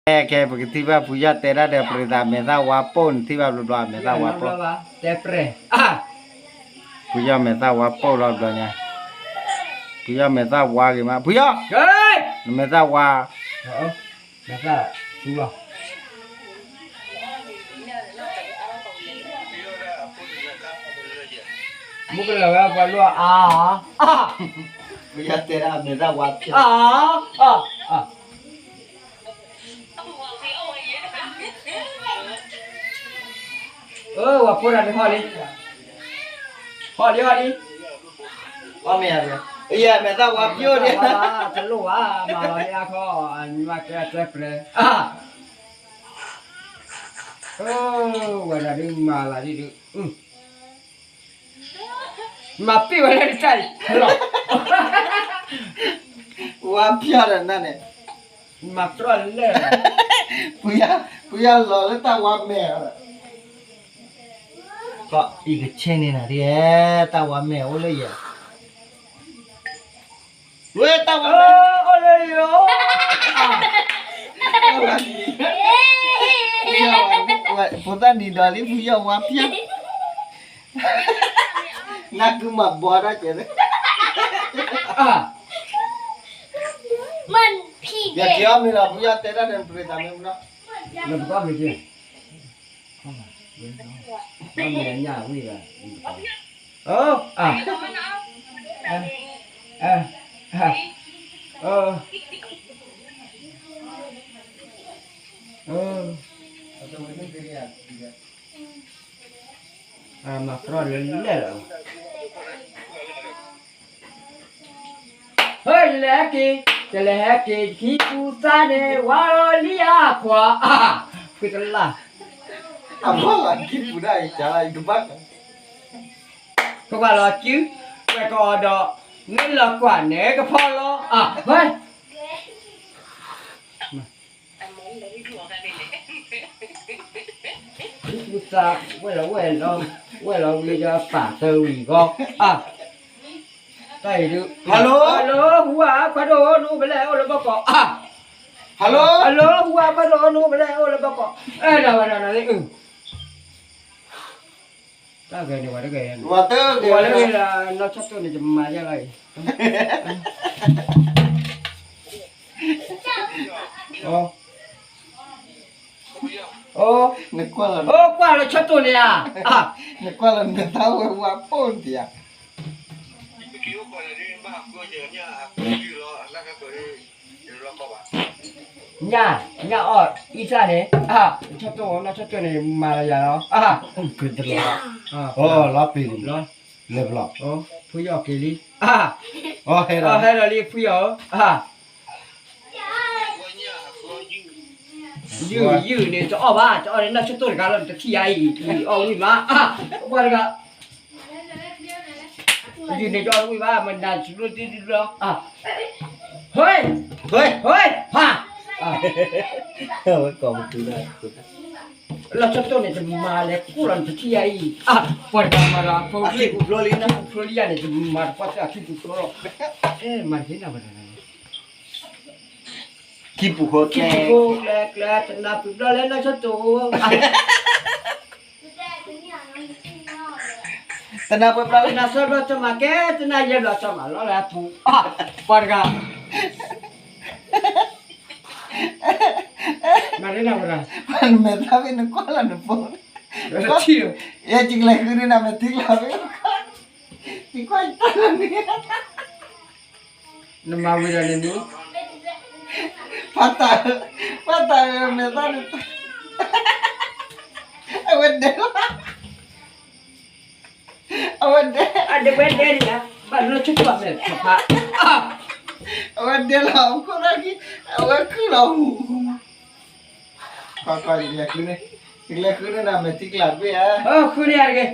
ခဲ ပကထံၣ်ဘၣ်ဖုယီၢ်တဲဒၣ်ဒီး ပြံသးမဲာ်သၣ်ဝါပိၢ်န့ၣ် ထံၣ်ဘၣ်ဘျီဘျီ မဲာ်သၣ်ဝါပိၢ်, ဖုယီၢ်မဲာ်သၣ်ဝါပိၢ်လီၤဘျီညါ, ဖုယီၢ်မဲာ်သၣ်ဝါဂ့ၤမး ဖုယီၢ်, နမဲာ်သၣ်ဝါ, မဲာ်သၣ်လီၤ, မုၢ်ကလၢၤဝဲပှၤလိၣ်အါ, ဖုယီၢ်တဲဒၣ်မဲာ်သၣ်ဝါဖျၢၣ် အၢ ဝၤဖိတၢ်န့ၣ်ဟီၣ်လံ, ဟီၣ်လံဟီၣ်လံ, အီၣ်မ့ၢ်ယၤ, ယမဲာ်သၣ်ဝါပျိၢ်ဒံး, တလိၣ်ဘၣ် မၤလီၤန့ၢ်အခီ မၤကဲတဲပြဲ, အၢ ဝဲဒၣ်ဒုးမၤလၢဒ်ဒုး မၤပ့ၢ်ဝဲလၢတၢ်အံၤ, ဝါပျီၢ်ဒီးနၤန့ၣ်, မၤပျီၢ်လၢ, ဖုယီၢ်လီၤလၢတၢ်ဝါမဲာ်, အံၤကဆ့န့ၣ်နၤဒ်, တၢ်ဝါမဲာ်အိၣ်လၢယၤ, ဝဲတၢ်ဝါမဲာ်, အိၣ်လၢယၤ ဖိသၣ်နံၤဒီးလံ ဖုယီၢ်ဝါပျီၢ်, နၢ်ကုမၤဘီဒၣ်ကဲး, ယက့ၤအီၣ်မ့ၤလီၤ ဖုယီၢ်တဲတၢ်ဒီး ပြံသးမဲာ်သၣ်, နပကီၢ်မ့ၤက့ၤ, မ့ၢ်ညၣ်ဝံၤဘၣ်, အၢ မၤကြီလၢလဲၣ်လီၤ, ဟဲလဲၤဟဲက့ၤ, တလဲၤဟဲက့ၤ ခံပူၤသၢန့ၣ် ဝါလီၤလံဧါခွါ, ဖုတလၢ်, အဖီလာ်ခံပူၤဒၣ်အံၤ ကလါအံၤတဘၣ်, ပကွၢ်လီၤစု, ပှဲၤကအီၤဒီး, မ့ၢ်လီၤကွၢ်န့ၣ်ကဖီလီၤ, ဝဲ သး, ဝဲၢ်လီၤဝဲၢ်လီၤ, ဝဲၢ်လီၤဝံၤလၢပာ်သၢဝံၤဂီၢ်, တၢ်အံၤဒုး, hello, hello, ဟူဧါ ခွါဒိၣ် နအိၣ်ဖဲလဲၣ် အိၣ်လၢဘီကီး, hello, hello, ဟူဧါ ခွါဒိၣ် နအိၣ်ဖဲလဲၣ် အိၣ်လၢဘီကီး, အဲၣ်ဒိးဝဲဒၣ်နၤလံ, တၢ်ဂဲၤန့ၣ် ဝဲတဂဲၤ, ဝဲတဂဲၤ, နီၢ်ဆၢတိၢ်န့ၣ် ယမၤယဲလီၤအံၤ, အိ, အိ, ကွၢ်လီၤဆၢတိၢ်န့ၣ်ဧါ, နကွၢ်လီၤနမဲာ်သၣ်ဝဲဝါပိၢ်န့ၣ်ဧါ, ညၣ်, ညၣ်အီၣ်အံသၣ်န့ၣ်, ဆၢတိၢ် နီၢ်ဆၢတိၢ်န့ၣ် မၤလီၤယၤလီၤ, လီၤပ့ၤလံ, လဲၤပလီၢ်, ဖုယီၢ်က့ၤလံ, ဟဲဒီးလံ ဖုယီၢ်ဧၢ, ယုၢ်ယုၢ်န့ၣ် တအီၣ်ဘၣ် တအီၣ်န့ၣ် နီၢ်ဆၢတိၢ်တဂၤလီၤ တထံၣ်ယၤအံၤ အီၣ်ဝံၣ်မး, ပှၤတဂၤ ယုၢ်န့ၣ် တအီၣ်ဝံၣ်ဘၣ် မနၤစဘျိတဘျီ, ဟဲ, ဟဲ, ဟဲ, ဖး, ဝဲကိးမုၢ်တုၤလၢ နီၢ်ဆၢတိၢ်န့ၣ် တမၤလဲၤကူၣ်လီၤ နတထံၣ်ယၤအံၤ, ပှၤတဂၤမၤဒီး အဖိဖျိလံ အဖိဖျိလံယၤန့ၣ် တမၤတပှၢ်သ့ၣ်အခံပူၤကျိလီၤ, မၤတသ့နၤဝဲဒၣ်န့ၣ် ခံပူၤဃီကျဲ, ကျဲ, ကျဲ, တနၢ်ပၢၢ်ဘျီလၢနီၢ်ဆၢတိၢ်, တနၢ်ပၢၢ်ဘျီလၢနီၢ်ဆၢတိၢ် တမၤကဲ တနၢ်ယဲၢ်ဘျီ တမၤလီၤလၢအပူၤ, ပှၤတဂၤ မၤဒ်နၤဝဲဒၣ်, နမဲာ်သၣ်ဖဲနကွၢ်လီၤနဖိ, ယကလဲၤဃုန့ၢ်နမဲာ်ထံကျါဖဲ, ယကွၢ်ယတၢ်လီၤန့ၣ်, နမၤဝံၤဒီးန့ၣ်မ့ၢ်, ဖးတၢ်, ဖးတၢ်မဲာ်သၣ်န့ၣ်, အဝဲဒဲးလီၤ, အဝဲဒဲး, အဒဝဲဒဲးန့ၣ်, ဘၣ်နီၢ်ဆၢတိၢ်မဲာ်ဖးဖး, အဝဲဒဲးလီၤ အခိၣ်သၣ်ခံ, အဝဲခုၣ်လီၤဟူးဟူး ကွၢ်ကွၢ် ယကလဲၤဃုန့ၢ်, ယကလဲၤဃုန့ၢ်နမဲာ်ထံကျါတဘ့ၣ်ဧါ, ဃုန့ၢ်ယၤတဂ့ၤ,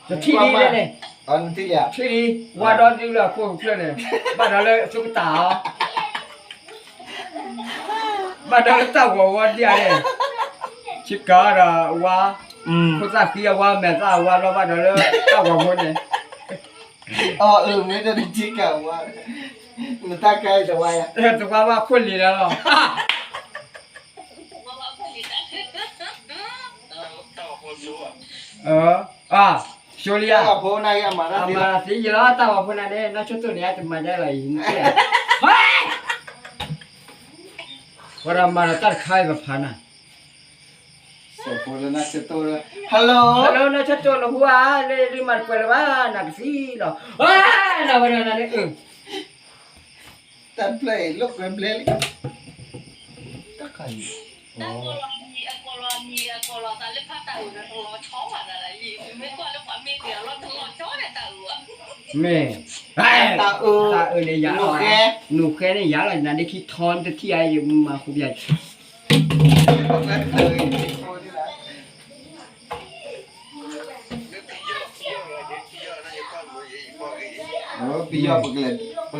တထံၣ်ဒ်လဲၣ်န့ၣ်, ထံၣ်ဒ်, ဝါဒီဒုလၢအခိၣ်ဖျၢၣ်န့ၣ်, ဘၣ်ဒီးလၢအဆိကတၢ်အီၤ, ဘၣ်ဒီးလၢတၢ်ဂီၤဝီဒ်အံၤန့ၣ်, ဆ့ကၤဒီးဝါ, ခိၣ်သၣ်ဃံအဝါ မဲာ်သၣ်အဝါလီၤ ဘၣ်ဒီးလၢတၢ်ဂီၤဝီန့ၣ်, အၢ မ့ၢ်တဆ့ကၤဝါ, နတၢ်ကါအံၤတဝါယၤ, တဝါဘၣ်ခိၣ်လံၤလီၤလီၤ. အ အ ဆိလံဧါ, အမၤသ့ယလီၤ တၢ်ဂီၤဖိနၤန့ၣ် နီၢ်ဆိတိၢ်န့ၣ် အတမၤဒ်လီၤအံၤ, ပှၤဒီးမၤဒီးတၢ်တခါအံၤပဖးနၤ, hello hello နီၢ်ဆိတိၢ်နဟူဧါ, လၢလၢမၤတပှဲၤလၢၤဘၣ် နကသံလီၤ, နဝဲဒၣ်နၤန့ၣ် တၢ်ဖျၢၣ်အံၤ လိာ်ကွဲဘျဲလံ, တၢ်ခါအံၤ မ့ၢ် တၢ်အၢ တၢ်အၢန့ၣ်ယၤလီၤ, နူၤဃဲန့ၣ်ယၤလီၤ နၤဒ့ခံထီတထံၣ်အါ ယမၤဃူပျၢ် ဖံယီၢ် ပက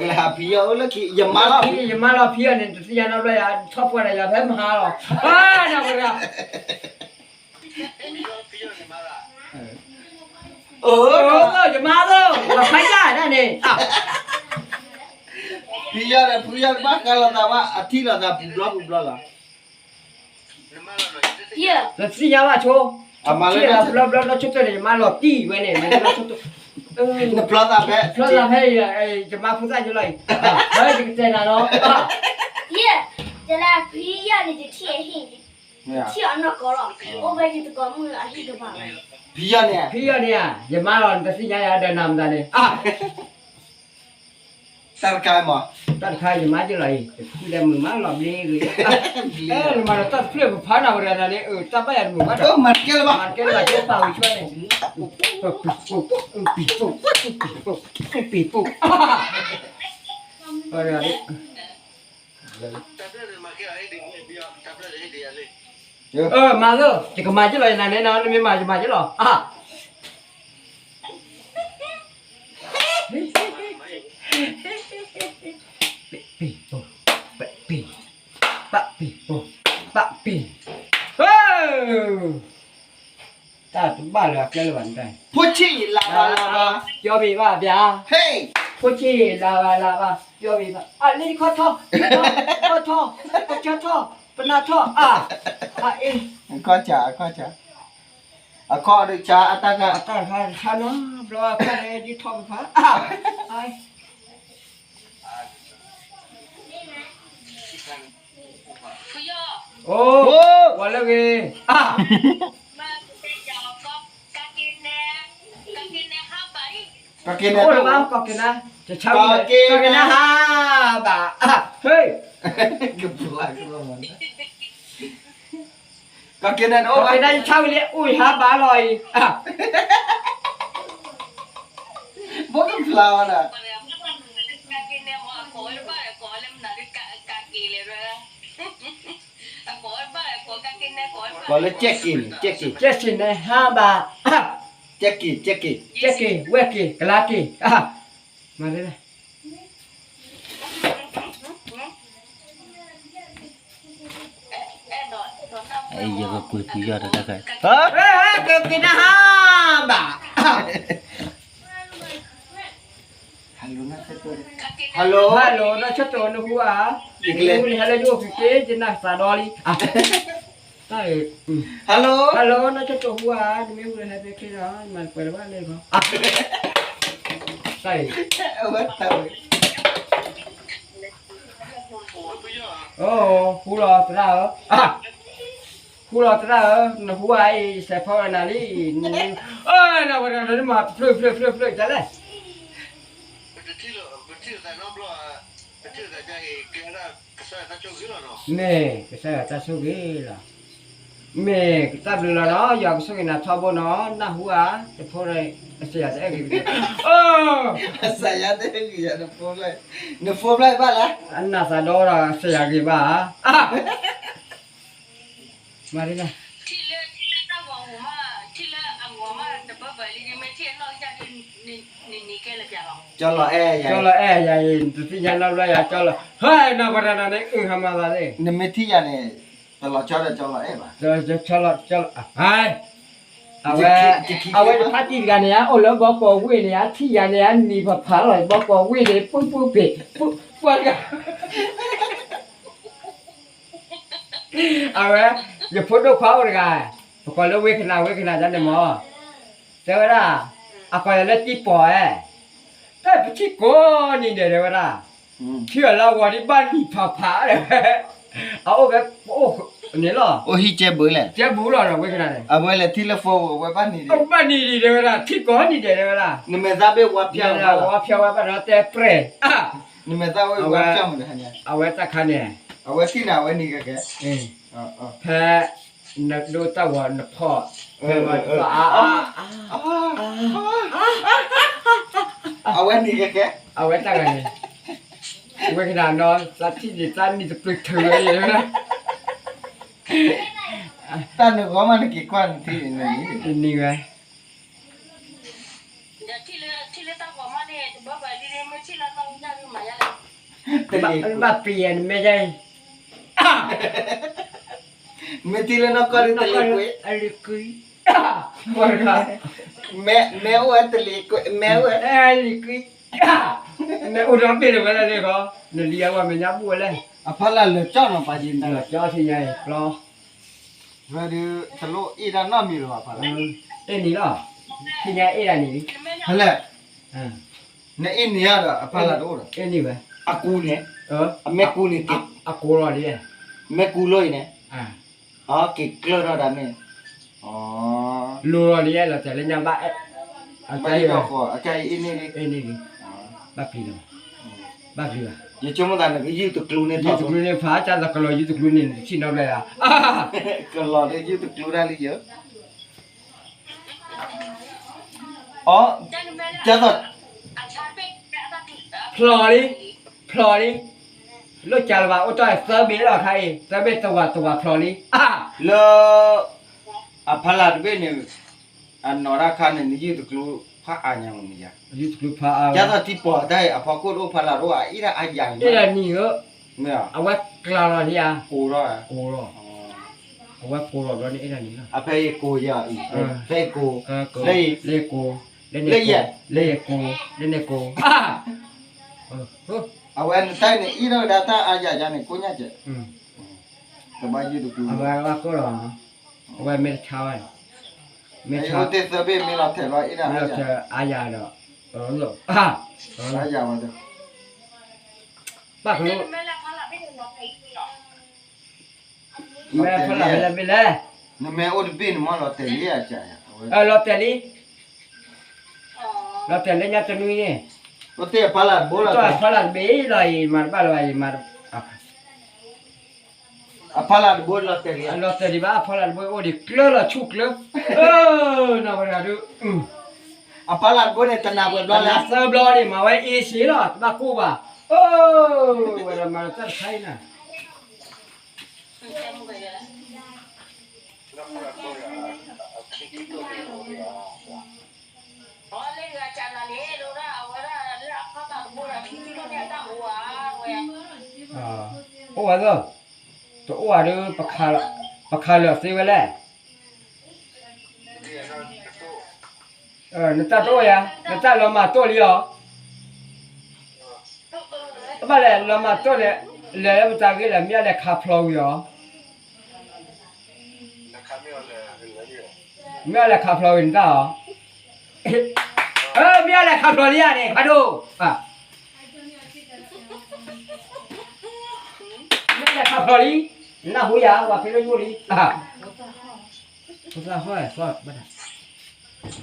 လဲၤဟးဖံယီၢ်အိၣ်လၢခံ ယမါလီၤ ယမါလီၤဖံယီၢ်န့ၣ် တသ့ၣ်ညါနီတဘျီယၤ ထီၣ်ပှၢ်ဒီးယၤဖဲမဟါလီၤ, နဝဲဒၣ် ယမါသိး ပှၤဖးယၢ်ဒၣ်န့ၣ်, ဖံယီၢ်ဒီးဖံယီၢ်တဘၣ်ဃးလိာ်သးဘၣ် အထံၣ်လိာ်သးပူၤဘျီပူၤဘျီလီၤ, တသ့ၣ်ညါဘၣ်ဆိ, အမၤလၢ ထံၣ်လိာ်သးဘျီဘျီ နီၢ်ဆိတိၢ်န့ၣ် ယမါလီၤတံၢ်ဝဲန့ၣ် နဆိတိၢ် နဖျီသးဖဲ ဖျီသးဖဲအံၤ ယမါဖိသၣ်ယလီၤအံၤ, ယကတဲနၤလီၤ, ယလၢဖံယီၢ်န့ၣ် ယထံၣ်အဟံၣ်န့ၣ် ထံၣ်အနီၢ်ကီၢ်လီၤ, အိၣ်ဖဲယတကိးမုၢ်အဟံၣ်ကဘၣ်, ဖံယီၢ်န့ၣ် ဖံယီၢ်န့ၣ်ဧါ, ယမါလီၤ နတသ့ၣ်ညါယၤဒီးနၤမတၤန့ၣ် တၢ်တခါမး, တၢ်တခါယမါက့လီၤအံၤ တခူၣ်ဒဲးမုာ်မးလီၤဘျ့ဂ့ၤ, နမၤဒီးတၢ်တဖျၢၣ်ပဖးနၤဝဲဒၣ်န့ၣ် တၢ်ဘၣ်ယၤတမုာ်ဘၣ်ဒီး မၤတကဲလၢၤဘၣ် မၤတကဲလၢၤဘၣ် ကဲပာ်ဝံၤဆွဲန့ၣ်, ပံၤပိၢ် ပံၤပိၢ် ပံၤပိၢ်, မၤသ့ ယကမၤက့လီၤ နၤန့ၣ်နမ့ၢ်မၤ ယမၤက့လီၤ, ပံၤပိၢ် ပံၤ ပံၤပိၢ် ပံၤ, တၢ်တဘၣ်လၢၤအကျဲလၢၤဘၣ်န့ၣ်, ဖိဆံးလၤဘၣ်လၤဘၣ်, ပျီဘ့ၣ်ဘၣ်ဘၣ်, ဖိဆံးလၤဘၣ်လၤဘၣ် ပျီဘ့ၣ်ဘၣ်, အလ့ခီထီၣ် ခီထီၣ် ပကၢထီၣ် ပနၢ်ထီၣ် အါ အါအ့ အခီၣ်ဆၢ အခီၣ်ဆၢ အခီၣ်ဆၢ အတၢ်ခါ အတၢ်ခါတဆါနီၤ ဘျီအခီၣ်န့ၣ်ဒ်ထီၣ်ပဖး အါ အိၣ် ပှၤလၢဂ့ၤ အါ ကီက့ၤန့ၣ် ကီက့ၤန့ၣ် အိၣ်လၢၤဘၣ် ကီက့ၤနၤ တဆါဝံၤ ကီက့ၤနၤ ဟါဘၣ် ဟ့ၣ် ကီက့ၤနၤ ကီက့ၤနၤ ယဆါဝံၤလံ အိၣ်ယဟါဘၣ်လီၤအံၤ ဘိကဖျါဝဲဒၣ် ကိးလၢကဲက့ၤန့ၣ် ကဲက့ၤ ကဲက့ၤန့ၣ် ဟါဘၣ် ကဲက့ၤ ကဲက့ၤ ကဲက့ၤ ဝဲက့ၤ ကလါက့ၤ မၤလၢ ယကကွံာ်ဖံယီၢ်တခါခါ ကက့ၤနၤဟါဘၣ် hello hello နီၢ်ဆိတိၢ်နဟူဧါ နဟူန့ၣ် ဟဲလၢယအိၣ်ဖံးက့ၤ ယနၢ်သးဒီလံ hello hello နီၢ်ဆိတိၢ်ဟူဧါ နမ့ၢ်ဟူန့ၣ် ဟဲဖဲခဲဒီး မၤပှဲၤလၢၤဘၣ်လၢခီ အဝဲတၢ်ဝဲ အိ ဟူလီၤသရၣ်ဧၢ, ဟူလီၤသရၣ်ဧၢ, နဟူဧါအံၤ ယစဲးဖီဝဲနၤလံ, နဝဲဒၣ်နမၤတဖျၢၣ်ဖျၢၣ်ဖျၢၣ်ဖျၢၣ်ဒ်လဲၣ်, မ့ၢ်ကစၢ်ယွၤတၢ်ဆိၣ်ဂ့ၤလီၤ, မ့ၢ်ကတၢ်ဘျုးလီၤနီၤ, ယွၤကဆိၣ်ဂ့ၤနၤထီဘိနီၤ, နၢ်ဟူဧါ, တဖိဒီး ကစၢ်ယွၤတအဲၣ်ဂ့ၤ, ကစၢ်ယွၤတအဲၣ်ဂ့ၤယၤတဖိ, နဖိဖျဲၣ်ဘၣ်လဲၣ်, အနၢ်သးဒီဒီး ကစၢ်ယွၤဂ့ၤဘၣ်ဧါ, မၤဒ်လဲၣ် ကၠီလီၤအဲၣ်ယၤအံၤ တသ့ၣ်ညါနီတဘျီယၤ ကၠီလီၤ, ဟဲနၤပှၤတဂၤန့ၣ် အုၣ်ဟးမၤသးသ့ၣ်, နမ့ၢ်ထံၣ်ယၤန့ၣ် တလီၤဆီဒီးကၠီလီၤအဲၣ်ဘၣ်, ကၠီလီၤ, အဝဲ အဝဲတဖါတံၢ်တဂၤန့ၣ် အိၣ်လၢဘီကီၢ်ဝ့ၢ်န့ၣ် ထံၣ်ယၤန့ၣ် နံၤဖးဖးလီၤ ဘီကီၢ်ဝ့ၢ်န့ၣ် ပုၢ်ပုၢ်ပ့ၢ် ပှၤတဂၤ အဝဲ ယဖိဒိၣ်ခွါအိၣ်တဂၤ, ကိးလၢဝ့ၢ်ခနၤ ဝ့ၢ်ခနၤဒ်န့ၣ်မၢ်, တဲဝဲဒၣ်, အကိးယၤလၢတံၢ်ပီၤဧၢ, တၢ်ပထံၣ်ကိးနံၤဒဲး တဲဝဲဒၣ်, ထံၣ်အီၤလၢအဂီၤဒ်ဘၣ်နံၤဖးဖးဒီး, အအိၣ်ဖဲ, အိၣ်န့ၣ်လီၤ, အိၣ်ဟံၣ်ကဲဘုးလဲၣ်, ကဲဘုးလီၤဒီးဝ့ၢ်ခနၤန့ၣ်, အဝဲလဲၤထံၣ်လၢ phone ဝဲဘၣ်နံၤဒံး, ဘၣ်နံၤဒံး တဲဝဲဒၣ် ထံၣ်ကိးနံၤဒဲး တဲဝဲဒၣ်, နမဲာ်သၣ်ဘ့ၣ်ဝါဖျၢၣ်ဝဲဘၣ်ဒီးတဲပြဲၢ်, နမဲာ်သၣ်ဝဲဝါဖျၢၣ်မး, အဝဲတၢ်ခါန့ၣ်, အဝဲထံၣ်န့ၣ် အဝဲနံၤကကဲ, ဖဲ နဒိတၢ်ဂီၤနဖီၣ်, အဝဲနံၤကကဲ, အဝဲတၢ်ဂၤန့ၣ်, ဝဲကနၤနီၤ သးထံၣ်န့ၣ် သးနံၤတပျုၤထုးဝဲ, တၢ်နဂီၢ်မးနက့ၤကွၢ်နထံၣ်န့ၣ်, နံၤဝဲ တလ့ၤ, ဘၣ်ပံၤယဲနမဲာ်ယဲအံၤ, မ့ၢ်တလ့ၤနီၢ်ကီၢ်ဒ်တလ့ၤကွံာ်, မ့ၢ်အိၣ်ဝဲတလ့ၤကွံာ်, မ့ၢ်အိၣ်ဝဲတလ့ၤကွံာ်, မ့ၢ်အိၣ်ဒီးဘ့ၣ်လၢၤဝဲလဲၣ်န့ၣ်ဃီ, နလံၤအဝဲမဲာ်ညါဘူၣ်ဝဲလဲၣ်, အဖီလာ်လၢာ်ကၠီနီၤပာ်ယံၤ, လၢာ်ကၠီထံညါအံၤ ပျီ ဝဲဒုး တလိၣ်အ့ၣ်တၢ်နီတမံၤလၢၤဘၣ်ဖးလဲၣ်, အ့ၣ်နံၤလီၤ, ထံညါအ့ၣ်ဒၣ်နံၤလံ, ဖဲလဲၣ်, နအ့ၣ်နံၤဧါဒီး အဖီလာ်တအိၣ်ဒီး, အ့ၣ်နံၤဝဲ, အကူန့ၣ်, အမဲာ်ကူန့ၣ်, အကိးလီၤလံ, မဲာ်ကူလိၢ်အံၤန့ၣ်, အက့ၤကျၢၢ်ထီၣ်ဒၣ်မ့ၢ်, လိၤလီၤလံ, လီၤတဲာ်လၢညါဘၣ်, အကါအံၤ, အကါအံၤအ့ၣ်န့ၢ်လံ, အ့ၣ်န့ၢ်လံ, ဘၣ်ပျံၤလီၤ, ဘၣ်ပျံၤဘၣ်, ယဆိကမိၣ်သးနကယုၢ်တကျူန့ၣ်, ယုၢ်တကျူန့ၣ်ဖး ကၢ်သးကလီၤယုၢ်တကျူန့ၣ် နတထံၣ်နီတဘျီဧါ, ကလီၤဒီးယုၢ်တကျူဒၣ်လံယၤ, အ, ကၢ်သး, ဖျိးလံ, ဖျိးလံ, လိၣ်ကၢ်လၢၤဘၣ် အိၣ်တီၢ်သၢဘ့ၣ်လီၤခါအံၤ သၢဘ့ၣ်တဝာ်တဝာ်ဖျိးလံ, လၢ အဖီလာ်တဘ့ၣ်န့ၣ်, အနီၢ်တၢ်ခါန့ၣ် နယုၢ်တကျူဖးအါညါမးမ့ၢ်ယၤ, ယုၢ်တကျူဖးအါ, ကၢ်သးထံပီၤတၢ်အံၤ အဖီခိၣ်တအိၣ်ဖီလာ်တအိၣ် အအ့ၣ်ဒၣ်အါယၤန့ၣ်, အ့ၣ်ဒၣ်နံၤဧၢ, အဝဲကျါလီၤန့ၣ်ဧါ, ကိးလီၤ, ကိးလီၤ, အဝဲကိးလီၤဘျီန့ၣ် အ့ၣ်ဒၣ်နံၤလီၤ, အဖဲအံၤကိးယၤအံၤ, ဖဲအံၤကိး, လၢအံၤ, လၢယဲ, လၢယကိး, လၢန့ၣ်ကိး, အဝဲနတၢ်န့ၣ် အ့ၣ်ဒိးဝဲဒၣ်တၢ်အါယၤယၤန့ၣ် ကိးညါကဲး, တဘၣ်ယုၢ်တကျူ, အဝဲကိးလီၤ, အဝဲမ့ၢ်တဆါဝဲ, မ့ၢ်ဆါ, အိၣ်တ့ၢ်သၢဘ့ၣ်မ့ၢ်လီၤထဲးလီၤအ့ၣ်ဒၣ်အါယၤ, အါယၤဒီး, အါယၤဝဲ, ဘၣ်ကလိ, မ့ၢ်ဖီလာ်ဖဲလဲၣ်ဘ့ၣ်လဲၣ်, နမ့ၢ်အိၣ်တဘ့ၣ်န့ၣ်မ့ၢ်လီၤတဲာ်လံ, လီၤတဲာ်လံ, လီၤတဲာ်လၢညါတနွံန့ၣ်, အိၣ်တ့ၢ်အဖီလာ်တဘိလီၤ, ဖီလာ်တဘ့ၣ်လီၤအံၤ မၤတဘၣ်လၢၤဘၣ်အံၤမၤ, အဖီလာ်တဘိလီၤတဲာ်လံ, လီၤတဲာ်ဒံးဘၣ် အဖီလာ်တဘိအိၣ်ဒံး ကျၢလီၤဆူၣ်ကျၢ, နီၢ်ဝဲဒၣ်ဒုး, အဖီလာ်တဘိန့ၣ် တနၤပှဲၤဘျီလဲၣ်, တနၤသၢဘျီန့ၣ် မၤဝဲအ့ၣ်စ့လီၤ တဘၣ်ကိၢ်ဘၣ်, ဝဲဒၣ်မၤတၢ်တခါအံၤနၤ အိၣ်ဝဲသ့ၣ်, တအိၣ်ဝဲဒီး, ပခးလၢာ်သ့ဝဲလဲၣ်, နတၢ်တအိၣ်ယၤ, နတၢ်လီၤမၢ်တိၢ်လံအီၤ, ဘၣ်လဲၣ် လီၤမၢ်တိၢ်န့ၣ်, လဲၤလၢပတၢ်ဂ့ၢ်လဲၣ် မ့ၢ်အလဲၤခးဖျိးဝံၤအီၤ မ့ၢ်အလဲၤခးဖျိးဝံၤနတၢ်အီၤ, မ့ၢ်အလဲၤခးဖျိးလံဧါန့ၣ် ဖးဒိၣ်, မ့ၢ်အလဲၤခးဖျိးလံ, နနၢ်ဟူယၤ ပှၤဖဲလၢယိၣ်လံ,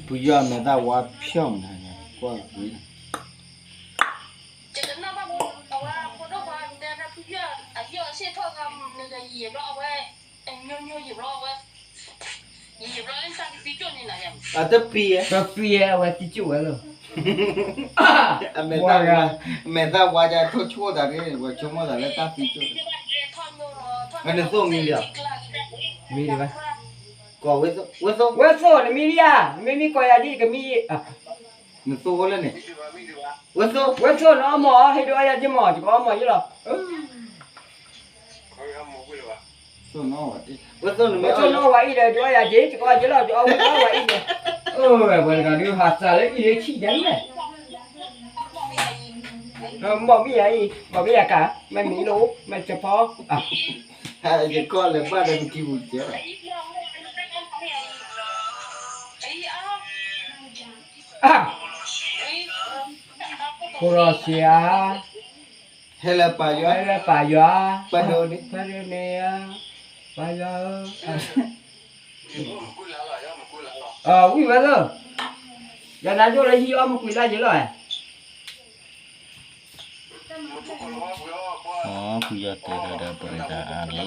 ပယီၤအမဲာ်သၣ်ဝါဖျီၣ်မနၤ, ကွၢ်ကွံာ် အတပံၤ, တပံၤအဝဲသံကၠိၣ်ဝဲလီၤ, အမဲာ်သၣ်ဝါ, အမဲာ်သၣ်ဝါဒ်ထိၣ်ဆိၣ်သးန့ၣ် ပှၤဆိကမိၣ်သးလၢတၢ်သံကၠိၣ်, နသိၣ်မံလံဧါ, မံဒံးဘၣ်, ကိးဝဲသိၣ်, ဝဲသိၣ်, နမံလံဧါ, နမ့ၢ်မံကိးယၤဒ်ယကမံ, နသိၣ်အိၣ်လၢန့ၣ်, ဝဲသိၣ်, ဝဲသိၣ် နအီၣ်မ့ၤအီၤ ဟဲဒုးအီယၤက့မ့ၤ ယကအီၣ်မ့ၤယ့ၢ်လီၤ, ဝဲသိၣ်နအီၣ်ဝဲအံၤဒီး ဒုးအီယၤက့ ယကအီၣ်က့လီၤ ယအီၣ်ဝဲအံၤန့ၣ်, ဝဲတဂၤဒုးဟးစးလၢအံၤလၢဆံၣ်ယၤန့ၣ်, ဘီၣ်မံယၤအံၤ ဘီၣ်မံယၤကး မ့ၢ်မံလိာ် မ့ၢ်တဖီ, ယကီၢ်လၢဘၣ်ဒီးပကံပူၤကဲလီၤ, ခိၣ်ရီၣ်စံးဧါ, ဟဲလၢပၢ်ယွၤ, ဟဲလၢပၢ်ယွၤ, ပဒိၣ်န့ၣ်, ပဒိၣ်န့ၣ်ဧါ, ပၢ်ယွၤဧၢ, ဝံၣ်ဝဲသၢ, ယနၤကၠိလၢဟံၣ်အီၣ်မုၢ်ကွံာ်လၢယလီၤ, အီၣ်ကွံာ်ယီၤတဲာ်ဒီးပရ့တၢ်အါလီၤ.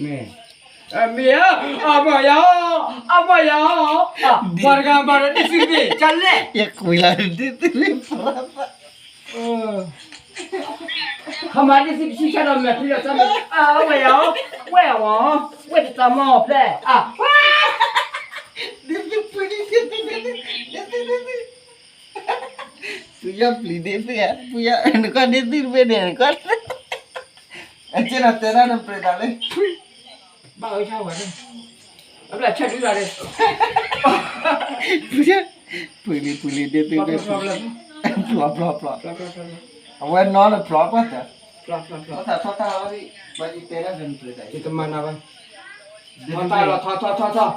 မ့ၢ်, မ့ၢ်ဧါ, အမၢယၤ, အမၢယၤ, ပှၤတဂၤမၤဒီးဒ့ၣ်သုတဘ့ၣ် ကလဲၣ်, ယကွံာ်လၢဒ့ၣ်သုတဘ့ၣ်, ခမၤဒ့ၣ်သုတဆံၣ်ဆၣ်ဒီးမဲာ်ချံဒီးတၢ်မ့ၢ်, အဝဲယၤ, ဝဲအဝဲ, ဝဲတတၢ်မီၢ်ဖျဲၣ်, ဒ့ၣ်သုပှ့ၤဒ့ၣ်သု, ဒ့ၣ်သု, ဒ့ၣ်သု, ပှ့ၤယီၤပျံၤဒ့ၣ်သုဧါ, ပှ့ၤယီၤ, နကွၢ်ဒ့ၣ်သုတဘ့ၣ်န့ၣ်, နကွၢ်, အကဲဒီးတဲဒၣ်နပြဲးတၢ်လၢ, ဘၣ်အၢဆၣ်ဝဲ, အဘျၣ်ဆၣ်ဒုးတၢ်လၢ, ပှ့ၤလံ ပှ့ၤလံ ဒ့ၣ်သု, ဖျီဖျီဖျီ, အဝဲနီၢ်လၢဖျီပှၢ်တၢ်, ဖျီဖျီဖျီ, ပှၤယတဲဒၣ်နပြဲးတၢ်, ယတမၤနၤဘၣ်, ထီၣ်တၢ်လီၤ, ထီၣ်ထီၣ်ထီၣ်ထီၣ်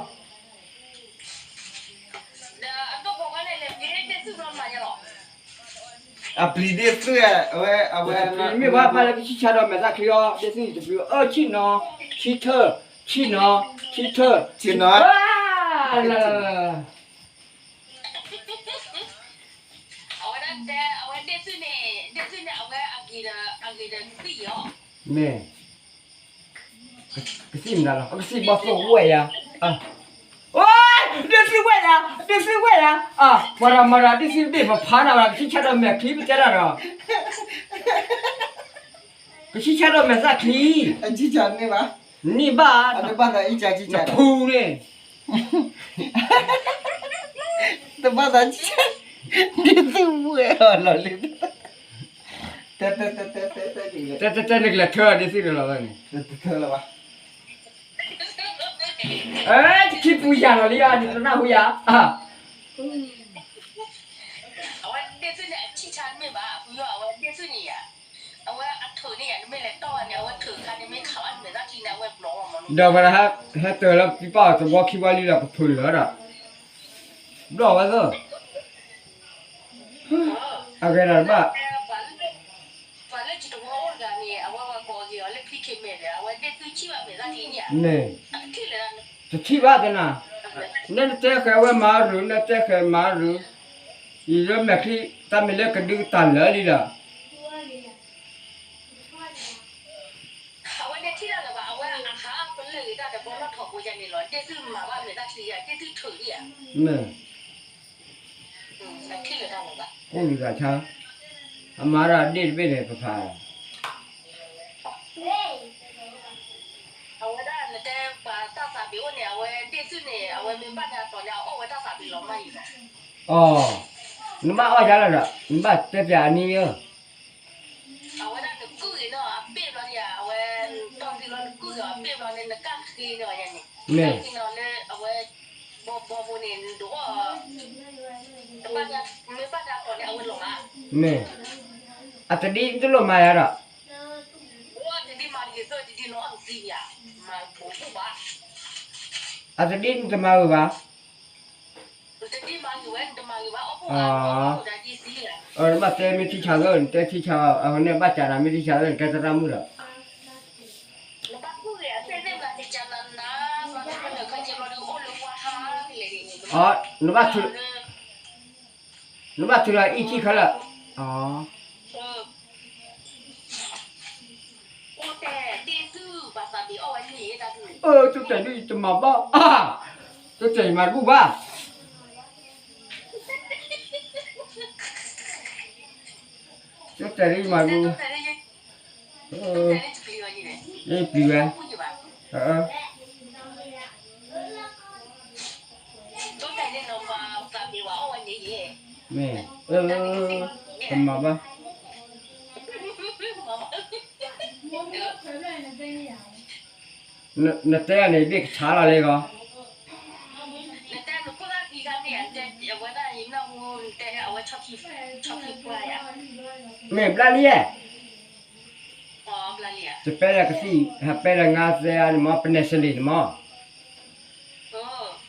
အပျံၤဒ့ၣ်သု, အဝဲ, အဝဲ, မ့ၢ်ဘၣ်ဘၣ်လၢကဆံၣ်ဆၣ်ဒီးမဲာ်သၣ်ချံအီၤ, ဒ့ၣ်သုတပျံၤ, အၢ ဆံၣ်နီၤ, ဆံၣ်ထၢၣ်, ဆံၣ်နီၤ, ဆံၣ်ထၢၣ်, ဆံၣ်နီၤ, အဝဲဒၣ်တဲ, အဝဲဒ့ၣ်သုန့ၣ်, ဒ့ၣ်သုန့ၣ် အဝဲအဂ့ၤဒီး, အဂ့ၤဒီးကသံၣ်အီၤ, မ့ၢ် ကသံၣ်မတၤလီၤ, အကသံၣ်ဘီၣ်သိၣ်ဝဲယၤ, အိ, ဒ့ၣ်သုဝဲယၤ, ဒ့ၣ်သုဝဲယၤ, ပှၤတၢ်မၤတၢ်ဒ့ၣ်သုတဘ့ၣ် ပဖးနၤဘၣ်, ကဆံၣ်ဆၣ်ဒီးမဲာ်ချံပတဲတၢ်ဒီး, ကဆံၣ်ဆၣ်ဒီးမဲာ်သၣ်ချံ, န့ၢ်ဘၣ်, နဖူန့ၣ် တဘၣ်သး, ဒ့ၣ်သုဝဲအီၤလီၤလံ, တဲတဲတဲတဲတဲတဲ, တဲတဲတဲ နကလဲၤထၢဒ့ၣ်သုန့ၣ်လီၤဝဲန့ၣ်, တထၢလၢၤဘၣ်, တခံပူၤယၤလီၤလံဧါ, နတနၢ်ဟူယၤ, အဝဲဒ့ၣ်သုန့ၣ် အဆံၣ်ဆၣ်တမ့ၢ်ဘၣ်, ပယီၤအဝဲဒ့ၣ်သုန့ၣ်ယၤ, အဝဲအထုးန့ၣ်ယၤ, နမ့ၢ်လဲၤတီၢ်ဘၣ်န့ၣ် အဝဲထုးခါန့ၣ် မ့ၢ်ခးဘၣ်နမဲာ်သၣ်ချံန့ၣ် အဝဲဘျီမး, ဒီးပှၤဟဲတၢၤလၢပံပာ်အီၤတဝီခံဝီလံဒီး ပဖုးလၢၤဒီး, ဘျီဝဲသၢ, အဂ့ၤဒီးတဘၣ်, ပှၤလၢတဝီအိၣ်တဂၤန့ၣ် အဝဲဝဲကိးက့ၤအီၤလၢဖံခ့မဲာ်ဒီး အဝဲဒ့ၣ်သုဆံၣ်ဘၣ်မဲာ်သၣ်ချံန့ၣ်ဧါ, န့ၣ်, တထံၣ်ဘၣ်တနၤ, နဲနတဲဃဲၤဝဲမၤရူၤ, နဲတဲဃဲၤမၤရူၤ, ယလၢမဲာ်ချံ, တၢ်မ့ၢ်လၢကဒုကတၢ်လၢာ်လံဒီး အဝဲန့ၣ်ထံၣ်တၢ်လၢၤဘၣ်, အဝဲအဟးပလၢၢ်ဂ့ၤတၢ်ဒီး ဘီလီၢ်ထီၣ်ဖိယၤန့ၣ်လီၤ, ဒ့ၣ်သုမၤဘၣ်မဲာ်သၣ်ချံယၤ, ဒ့ၣ်သုထုးဒံးယၤ, မ့ၢ်, ထံၣ်လၢၤတၢ်လၢၤဘၣ်, အိၣ်လူၤသးဆါ, အမၤဒၣ်ဒ့ၣ်တဘ့ၣ်န့ၣ် ပဖး အဝဲဒၣ်နတဲပှၤတၢ်သးဘ့ၣ်အိၣ်န့ၣ် အဝဲဒ့ၣ်သုန့ၣ် အဝဲမ့ၢ်ဘၣ်န့ၣ်အတီၢ်န့ၣ် အအီၣ်ဝဲတၢ်သးဘ့ၣ်လီၤမၢ်အံၤလီၤ, အီ, နဘၣ်အီၣ်ယၤလီၤဒီး နဘၣ်တဲပၠးအနံၣ်ဧၢ, အဝဲဒၣ်နကုၢ်ဂ့ၤနီၤ အဘ့ၣ်ဘျီန့ၣ် အဝဲတီၢ်သံလီၤ နကုၢ်ဂ့ၤအဘ့ၣ်ဘျီန့ၣ် နကၢ်ဃ့န့ၣ်အီၤယၤန့ၣ်, မ့ၢ်, ဃ့နီၤလၢအဝဲ ဘီဘီဖိန့ၣ် နဒိးအီၣ် တဘၣ်, မ့ၢ်ဘၣ်န့ၣ်အတီၢ်န့ၣ် အဝဲလီၤမၢ်, မ့ၢ်, အတဒ်တလိၣ်မၤယၤဒီး တဒ်မၤဂ့ၤသၢ တဒ်နီၢ်အီၣ်ကသံယၤ, မၤဘိးဘၣ်, အတဒ်နတမၤဂ့ၤဘၣ်, တဒ်မၤဂ့ၤဝဲ နတမၤဂ့ၤဘၣ် အီၣ်ဖိဂၤ နဘၣ်တဲမ့ၢ်ထံဆးသၢ နတဲထံဆး အဃိန့ၣ်ဘၣ်စးနၤမ့ၢ်ထံဆးသၢ နတဲသရၣ်မုၣ်ဒီး နဘၣ်ထုးလီၤအံၣ်ထံခါလၢာ်, အၢ တိတဲာ်ဒ်တမၤဘၣ်, တိတဲာ်ယမၤတဘူၣ်ဘၣ်, တိတဲာ်ဒ်ယမၤတဘူၣ်, ပျံၤဝဲ, မ့ၢ်, တမၤဘၣ်, နတဲန့ၣ် ဘ့ၣ်ကဆါလီၤလံဂီၤ, မ့ၢ်ဘျါလံဧါ, တပဲလၢကသံၣ် ဟးပဲလၢငါသဲအါန့ၣ်မ့ၢ် ပနဲၣ်စလ့ၣ်န့ၣ်မ့ၢ်,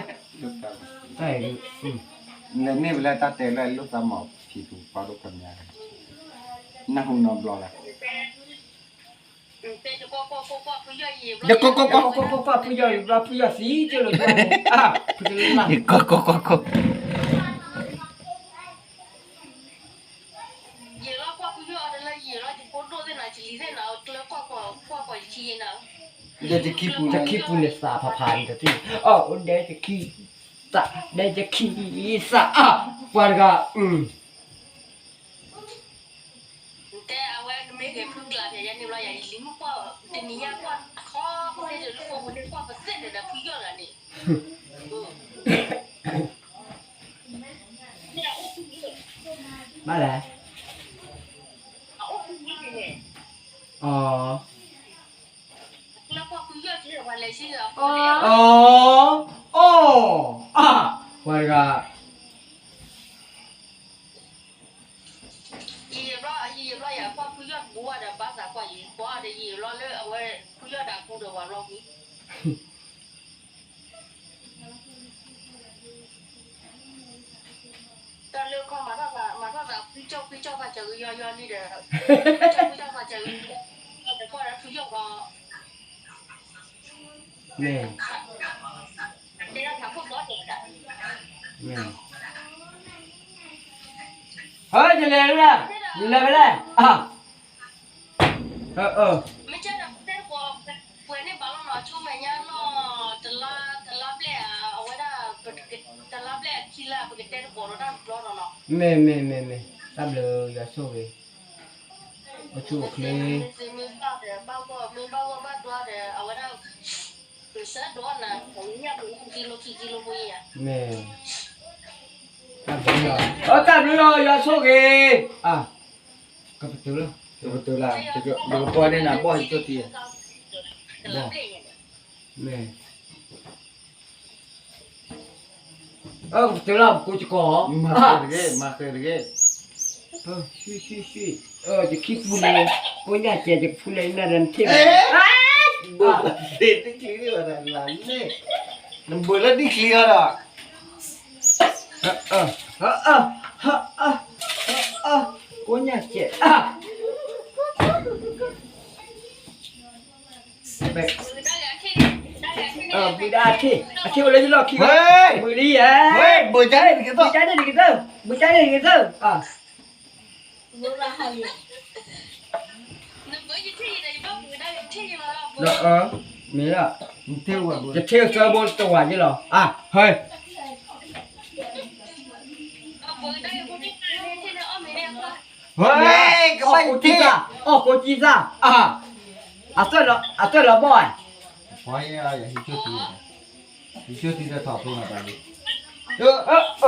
တၢ်အံၤ လဲၤန့ၢ်ဝဲလၢတၢ်တဲလၢလိာ်သးမၤဖံးသူပှၤဒိၣ်ကမျၢၢ်, နၢ်ဟူနီတဘျီလၢ်, ယကွၢ်ကွၢ်ကွၢ်ကွၢ် ဖုယီၢ်ယံၤဘျီ ဖုယီၢ်ယံၤဘျီ ဖုယီၢ်သံကၢလိာ်ကွၢ်န့ၣ် ယကွၢ်ကွၢ်ကွၢ်ကွၢ် ယလီၤကွၢ်ဖုယီၢ်အီၤတလၢယံၤလီၤ ယဖိဒိၣ်သ့ၣ်နၤ ယလံၤသ့ၣ်နၤ အကျၢၤကွၢ်ကွၢ်ကွၢ်ကွၢ်ယခံယံၤနၤ, ယခံပူၤန့ၣ်သးဖးဖးန့ၣ်တသ့ၣ်, အိၣ်ဒဲယခံ, သးဒဲယခံ, သးအါ, ပှၤတဂၤ, တဲအဝဲမ့ၢ်ဂဲၤဖုကျးဖဲယဲန့ၣ်ဘျီ ယလံၤမုၣ်ကွၢ်, တနံၤညါကွၢ်ထီပသ့ၣ်ဒီးလၢဖိမုၣ်န့ၣ်ကွၢ်ပသ့ၣ်ဒီးဒီးဖုယီၢ်ဂၤန့ၣ် ဘၣ်လဲၣ်, အီ, အီ, အီ, အါ, ပှၤတဂၤ ယံာ်ဘျီ ယံာ်ဘျီ ယကွၢ်ဖုယီၢ်တဘိဘၣ်ဒီး ဘၣ်သးကွၢ်ယံာ် ကွၢ်ဒီးယံာ်ဘျီလၢအဝဲ ဖုယီၢ်ဒၣ်ကူဒီးပှၤဘျီဝံၤ တၢ်လၢခီမၤထီၣ်သး မၤထီၣ်သး ဖုကၠီၣ်ဖုကၠီၣ်ပှၤစၢၤဂ့ၤယီယီလံဒီး ဖုကၠီၣ်ဖုကၠီၣ်ပှၤစၢၤဂ့ၤ မ့ၢ် မ့ၢ် ဟဲ ယလဲၤလၢ ယလဲၤဝဲလဲၣ် အၢ အၢ မ့ၢ်ကဲဒီး ပတဲတကိး ပှဲၤန့ၢ်ဘၣ်လီၤနီၤ ဆိမဲာ်ညါနီၤ တလါ တလါဘျဲၣ် အဝဲဒၣ် တလါဘျဲၣ်အခံလါ ပကတဲတကိးဒီးတၢ်တဘျီဒီးနီၤ မ့ၢ် မ့ၢ် မ့ၢ် မ့ၢ် တၢ်ဘျုးယွၤဆိၣ်ဂ့ၤ အိၣ်ဆူၣ်အိၣ်ချ့ မ့ၢ်ဘၣ်ဒီး ဘၣ်ဂီၢ် မ့ၢ်ဘၣ်ဂီၢ်ဘၣ်ဒွါဒီး အဝဲဒၣ် ကစၢ်ဒိးနၤ မ့ၢ် တၢ်ဘျုးလီၤ ယွၤဆိၣ်ဂ့ၤ အါ ကပတုၤလီၤ ကပတုၤလီၤ ယကပီန့ၢ်နၤ ဘီၣ်ဟံၣ်ကၠိတံၢ် ဘီၣ် မ့ၢ် အကပတုၤလီၤ ပကိးယကီၢ် မၤဃဲတဂ့ၤ မၤဃဲတဂ့ၤ ယခံပူၤန့ၣ် ကိးညၣ်ကဲး ယကဖူလဲၣ်နၤဒီးနထံၣ်ဘၣ် ဘိၣ်ဘၣ်သ့ၣ်တချံန့ၣ်ဘၣ်လၢ်န့ၣ် နဘၣ်လၢဒ်ချံအီၤဒီး ကိးညၣ်ကဲး ဘုဒၣ်အထံၣ် အထံၣ်အိၣ်လၢယလီၢ်ခံ ဘုလံယဲ ဘုကၢန့ၣ်တကသၢ ဘုကၢန့ၣ်တကသၢ ဘုကၢန့ၣ်တကသၢ မ့ၢ်လီၤ ယထံၣ်သၢဘိတဝၤယလီၤ အါ ဟဲ ဟဲ ကဘၣ်ယထံၣ် အီၣ်ကိးကံစၢ် အီၣ်ကိးကံစၢ် အါ အသွဲၣ်လီၤဘီၣ်ဧါ, ဟံးဆိတံၢ်ဒီးထီၣ်ဖိနတၢ်လံ, နဘီၣ်အီၣ်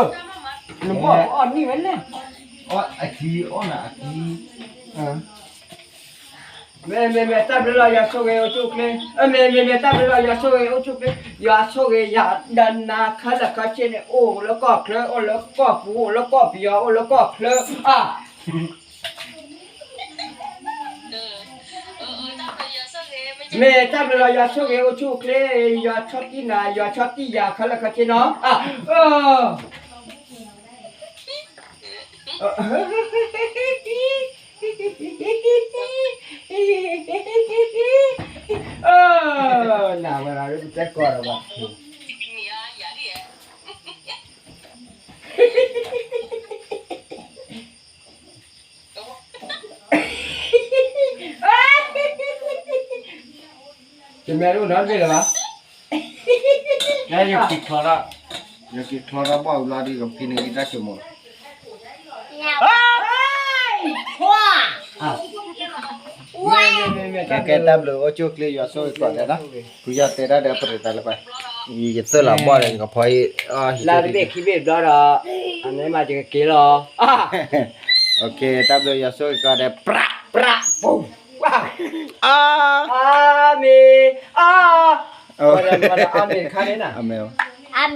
နံၣ်ဝဲလဲၣ်, အီၣ်အခံအီၣ်နၤအခံ, မ့မ့မ့ၢ်တၢ်ဘျုးလီၤ ယွၤဆိၣ်ဂ့ၤအိၣ်ဆူၣ်အိၣ်ချ့, မ့မ့မ့ၢ်တၢ်ဘျုးလီၤ ယွၤဆိၣ်ဂ့ၤအိၣ်ဆူၣ်အိၣ်ချ့, ယွၤဆိၣ်ဂ့ၤယၤဒီးနၤခဲလၢာ်ခဲဆ့န့ၣ် အိၣ်လၢကီၢ်ချၢ အိၣ်လၢကီၢ်ပူၤ အိၣ်လၢကီၢ်ပယီၤ အိၣ်လၢကီၢ်ချၢအါ မ့ၢ်တၢ်ဘျုးလီၤ ယွၤဆိၣ်ဂ့ၤအိၣ်ဆူၣ်အိၣ်ချ့, ယွၤဆီၣ်တံၢ်နၤ ယွၤဆီၣ်တံၢ်ယၤခဲလၢာ်ခဲဆ့နီၤ, နဝဲဒၣ်ပတဲကီးဒီးဘၣ်, တမ့ၢ်အိၣ်နီတဘ့ၣ်လၢၤဘၣ်, ယက့ၤချီ, ယက့ၤချီထီၣ်ဘီၣ်အူလီၤဒီး ကဖံန့ၣ်အံၤတၢ်ဆိကမိၣ်လီၤ, ကဲ တၢ်ဘျုးအိၣ်ဆူၣ်အိၣ်ချ့ ယွၤဆိၣ်ဂ့ၤကီးတဲဒၣ်, ဖုယီၤတဲဒၣ်ဒီးပရံးသးလၢပှၤ, ယသွဲၣ်လီၤဘီၣ်ဒီး ယကဖီအံၤ, လါတဘ့ၣ်ခံဘ့ၣ်ဘျီဒီး, အန့ၣ်မးယကက့ၤလီၤ, တၢ်ဘျုးယွၤဆိၣ်ဂ့ၤကီးဒီး ပြးပြးပူၤ, အါ, အါမ့ၢ်, အါ, အါမ့ၢ်တခါန့ၣ်န, အါမ့ၢ်, အါမ့ၢ်